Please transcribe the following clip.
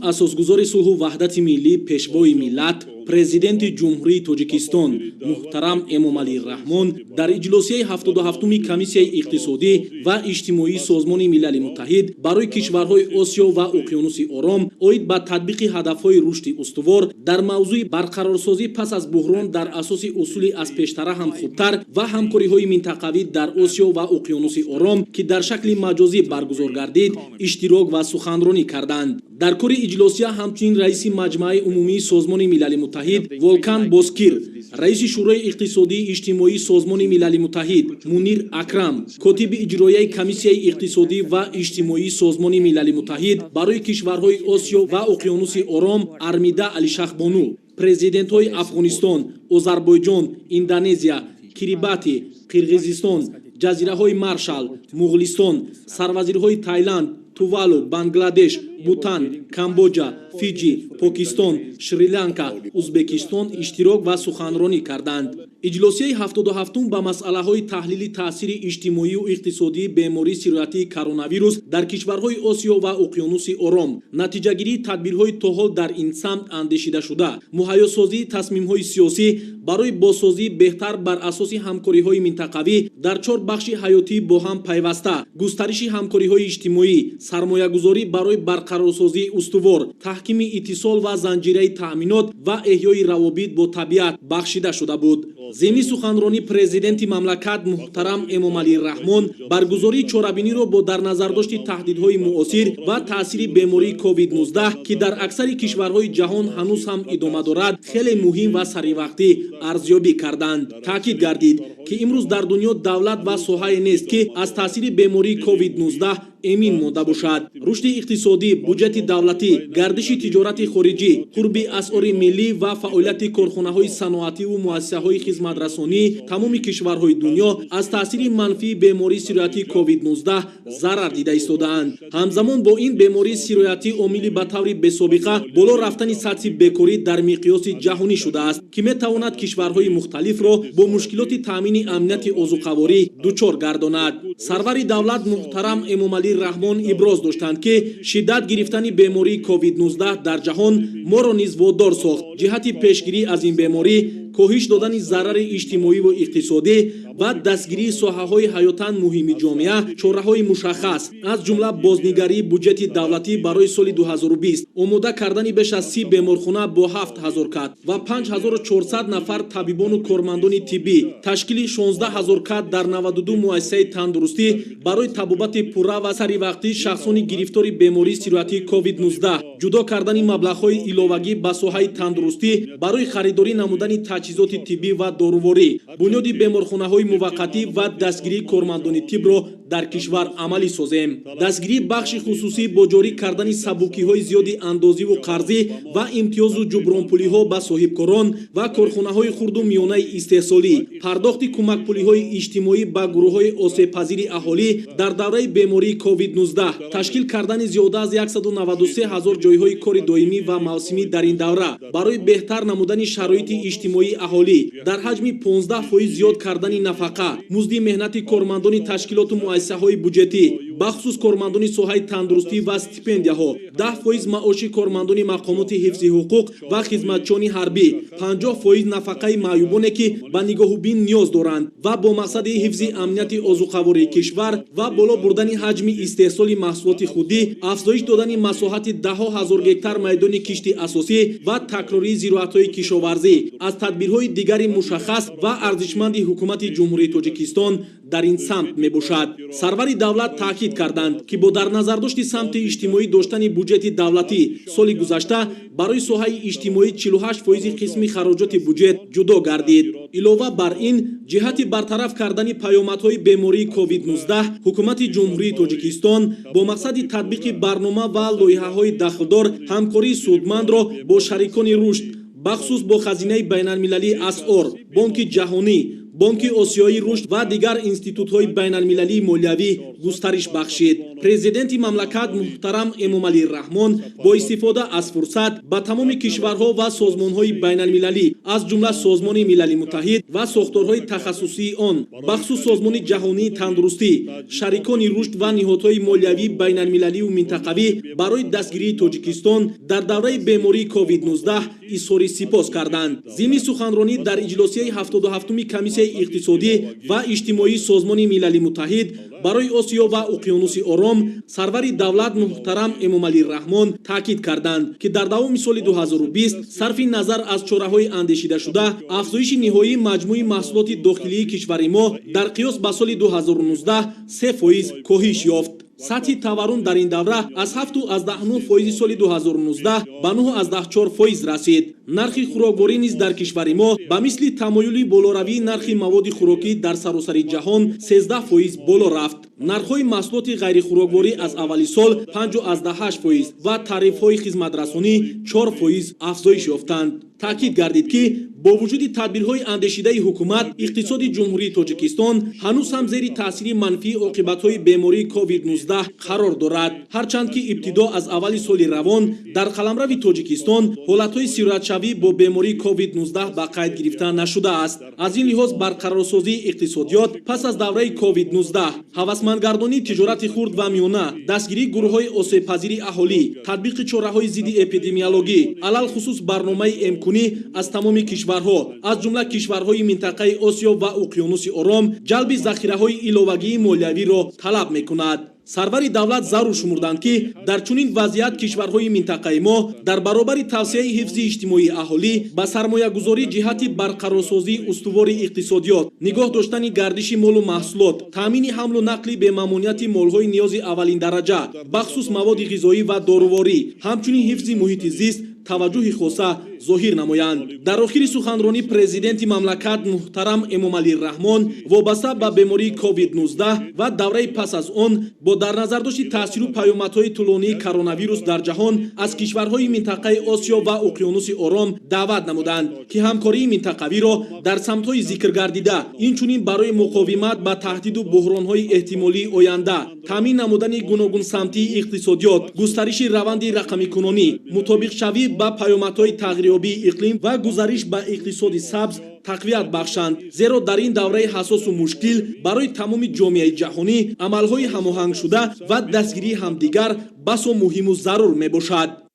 Асосгузори сулҳу ваҳдати миллӣ, Пешвои миллат, Президенти Ҷумҳурии Тоҷикистон муҳтарам Эмомалӣ Раҳмон дар иҷлосияи 77-уми Комиссияи иқтисодӣ ва иҷтимоии Созмони Милали Муттаҳид барои кишварҳои Осиё ва Уқёнуси Ором оид ба татбиқи ҳадафҳои рушди устувор дар мавзӯи барқарорсозӣ пас аз буҳрон дар асоси усули аз пештара ҳам хубтар ва ҳамкориҳои минтақавӣ дар Осиё ва Уқёнуси Ором, ки дар шакли маҷозӣ баргузор гардид, иштирок ва суханронӣ карданд. Дар кори иҷлосия ҳамчунин раиси Маҷмааи умумии Созмони Милали Муттаҳид Волкан Бозкир, раиси Шӯрои иқтисодии иҷтимоии Созмони Милали Муттаҳид Мунир Акрам, котиби иҷроияи Комиссияи иқтисодӣ ва иҷтимоии Созмони Милали Муттаҳид барои кишварҳои Осиё ва Уқёнуси Ором Армида Алишахбону, президентҳои Афғонистон, Озарбойҷон, Индонезия, Кирибати, Қирғизистон, Ҷазираҳои Маршал, Муғулистон, сарвазирҳои Тайланд, Тувалу, Бангладеш, Бутан, Камбоҷа, Фиҷи, Покистон, Шри-Ланка, Узбекистон иштирок ва суханронӣ карданд. Иҷлосияи 77-ум ба масъалаҳои таҳлили таъсири иҷтимоию иқтисодии бемории сироятии коронавирус дар кишварҳои Осиё ва Уқёнуси Ором, натиҷагирии тадбирҳои то ҳол дар ин самт андешидашуда, муҳайёсозии тасмимҳои сиёсӣ барои бозсозии беҳтар бар асоси ҳамкориҳои минтақавӣ дар чор бахши ҳаётии бо ҳам пайваста, густариши ҳамкориҳои иҷтимоӣ, сармоягузорӣ барои барқарорсозии устувор, таҳкими иттисол ва занҷираи таъминот ва эҳёи равобит бо табиат бахшида шуда буд. Зимни суханронӣ президенти мамлакат муҳтарам Эмомалӣ Раҳмон баргузории чорабиниро бо дар назардошти таҳдидҳои муосир ва таъсири бемории COVID-19, ки дар аксари кишварҳои ҷаҳон ҳанӯз ҳам идома дорад, хеле муҳим ва саривақтӣ арзёбӣ карданд. Таъкид гардид, ки имрӯз дар дунё давлат ва соҳае нест, ки аз таъсири бемории COVID-19 эмин монда бошад. Рушди иқтисодӣ, буҷети давлатӣ, гардиши тиҷорати хориҷӣ, қурби асъори миллӣ ва фаъолияти корхонаҳои саноативу муассисаҳои хизматрасонии тамоми кишварҳои дунё аз таъсири манфии бемории сироятии COVID-19 зарар дида истодаанд. Ҳамзамон бо ин, бемории сироятӣ омили ба таври бесобиқа боло рафтани сатҳи бекорӣ дар миқёси ҷаҳонӣ шудааст, ки метавонад кишварҳои мухталифро бо мушкилоти таъмини амнияти озуқаворӣ дучор гардонад. Сарвари давлат муҳтарам Эмомалӣ Раҳмон иброз доштанд, ки шиддат гирифтани бемории COVID-19 дар ҷаҳон моро низ водор сохт ҷиҳати пешгирӣ аз ин беморӣ, коҳиш додани зарари иҷтимоиву иқтисодӣ ва дастгирии соҳаҳои ҳаётан муҳими ҷомеа чораҳои мушаххас, аз ҷумла бознигарии буҷети давлатӣ барои соли 2020, омода кардани беш аз 30 беморхона бо 7000 кат ва 5400 нафар табибону кормандони тиббӣ, ташкили 16 ҳазор кат дар 92 муассисаи тандурустӣ барои табобати пурра ва саривақтии шахсони гирифтори бемории сироятии COVID-19, ҷудо кардани маблағҳои иловагӣ ба соҳаи тандурустӣ барои харидорӣ намудани таҷҳизоти тиббӣ ва доруворӣ, бунёди беморхонаҳои муваққатӣ ва дастгирии кормандони тиббро дар кишвар амалӣ созем, дастгирии бахши хусусӣ бо ҷорӣ кардани сабукиҳои зиёди андозиву қарзӣ ва имтиёзу ҷубронпулиҳо ба соҳибкорон ва корхонаҳои хурду миёнаи истеҳсолӣ, пардохти кӯмакпулиҳои иҷтимоӣ ба гурӯҳҳои осебпазири аҳолӣ дар давраи бемории COVID-19, ташкил кардани зиёда аз 193 ҳазор ҷойҳои кори доимӣ ва мавсимӣ дар ин давра барои беҳтар намудани шароити иҷтимоии аҳолӣ, дар ҳаҷми 15% зиёд кардани нафақа, музди меҳнати кормандони ташкилоту муассисаҳои буҷетӣ, бахусус кормандони соҳаи тандурустӣ ва стипендияҳо, 10% маоши кормандони мақомоти ҳифзи ҳуқуқ ва хизматчиёни ҳарбӣ, 50% нафақаи маъюбоне, ки ба нигоҳубин ниёз доранд, ва бо мақсади ҳифзи амнияти озуқавории кишвар ва боло бурдани ҳаҷми истеҳсоли маҳсулоти худӣ, афзоиш додани масоҳати даҳҳо ҳазор гектар майдони кишти асосӣ ва такрории зироатҳои кишоварзӣ аз тадбирҳои дигари мушаххас ва арзишманди Ҳукумати Ҷумҳурии Тоҷикистон дар ин самт мебошад. Сарвари давлат таъкид карданд, ки бо дар назардошти самти иҷтимоӣ доштани буҷети давлатӣ соли гузашта барои соҳаи иҷтимоӣ 48 фоизи қисми хароҷоти буҷет ҷудо гардид. Илова бар ин, ҷиҳати бартараф кардани паёмадҳои бемории COVID-19 Ҳукумати Ҷумҳурии Тоҷикистон бо мақсади татбиқи барнома ва лоиҳаҳои дахлдор ҳамкории судмандро бо шарикони рушд, бахусус бо Хазинаи байналмилалии асъор, Бонки ҷаҳонӣ, Бонки Осиёии рушд ва дигар институтҳои байналмилалии молиявӣ густариш бахшид. Президенти мамлакат муҳтарам Эмомалӣ Раҳмон бо истифода аз фурсат ба тамоми кишварҳо ва созмонҳои байналмилалӣ, аз ҷумла Созмони Милали Муттаҳид ва сохторҳои тахассусии он, бахусус Созмони Ҷаҳонии Тандурустӣ, шарикони рушд ва ниҳодҳои молиявии байналмилалию минтақавӣ барои дастгирии Тоҷикистон дар давраи бемории COVID-19 изҳори сипос карданд. Зимни суханронӣ дар иҷлосияи 77-уми Комиссияи иқтисодӣ ва иҷтимоии Созмони Милали Муттаҳид барои Осиё ва Уқёнуси Ором сарвари давлат муҳтарам Эмомалӣ Раҳмон таъкид карданд, ки дар давоми соли 2020 сарфи назар аз чораҳои андешидашуда, афзоиши ниҳоии маҷмӯи маҳсулоти дохилии кишвари мо дар қиёс ба соли 2019 3% коҳиш ёфт. Сатҳи таваррум дар ин давра аз 7,9 фоизи соли 2019 ба 9,4% расид. Нархи хӯрокворӣ низ дар кишвари мо ба мисли тамоюли болоравии нархи маводи хӯрокӣ дар саросари ҷаҳон 13% боло рафт. Нархҳои маҳсулоти ғайрихӯрокворӣ аз аввали сол 5,8% ва тарифҳои хизматрасонӣ 4% афзоиш ёфтанд. Таъкид гардид, ки бо вуҷуди тадбирҳои андешидаи ҳукумат, иқтисоди Ҷумҳурии Тоҷикистон ҳанӯз ҳам зери таъсири манфии оқибатҳои бемории COVID-19 қарор дорад. Ҳарчанд ки ибтидо аз аввали соли равон дар қаламрави Тоҷикистон ҳолатҳои сироятшавӣ бо бемории COVID-19 ба қайд гирифта нашудааст. Аз ин лиҳоз барқарорсозии иқтисодиёт пас аз давраи COVID-19, ҳавасмандгардонии тиҷорати хурд ва миёна, дастгирии гурӯҳҳои осебпазири аҳолӣ, татбиқи чораҳои зидди эпидемиологӣ, алалхусус барномаи эмкунӣ аз тамоми кишварҳо, аз ҷумла кишварҳои минтақаи Осиё ва Уқёнуси Ором, ҷалби захираҳои иловагии молиявиро талаб мекунад. Сарвари давлат зарур шумурданд, ки дар чунин вазъият кишварҳои минтақаи мо дар баробари тавсеаи ҳифзи иҷтимоии аҳолӣ ба сармоягузорӣ ҷиҳати барқарорсозии устувори иқтисодиёт, нигоҳ доштани гардиши молу маҳсулот, таъмини ҳамлу нақли бемамониати молҳои ниёзи аввалиндараҷа, бахусус маводи ғизоӣ ва доруворӣ, ҳамчунин ҳифзи муҳити зист таваҷҷӯҳи хоса зоҳир намоянд. Дар охири суханронӣ президенти мамлакат муҳтарам Эмомалӣ Раҳмон вобаста ба бемории COVID-19 ва давраи пас аз он бо дар назардошти таъсиру паёмадҳои тӯлонии коронавирус дар ҷаҳон аз кишварҳои минтақаи Осиё ва Уқёнуси Ором даъват намуданд, ки ҳамкории минтақавиро дар самтҳои зикргардида, инчунин барои муқовимат ба таҳдиду буҳронҳои эҳтимолии оянда, таъмин намудани гуногунсамтии иқтисодиёт, густариши раванди рақамикунонӣ, мутобиқшавӣ ба паёмадҳои тағйирёбии иқлим ва гузариш ба иқтисоди сабз тақвият бахшанд, зеро дар ин давраи ҳассосу мушкил барои тамоми ҷомеаи ҷаҳонӣ амалҳои ҳамоҳангшуда ва дастгирии ҳамдигар басо муҳиму зарур мебошад.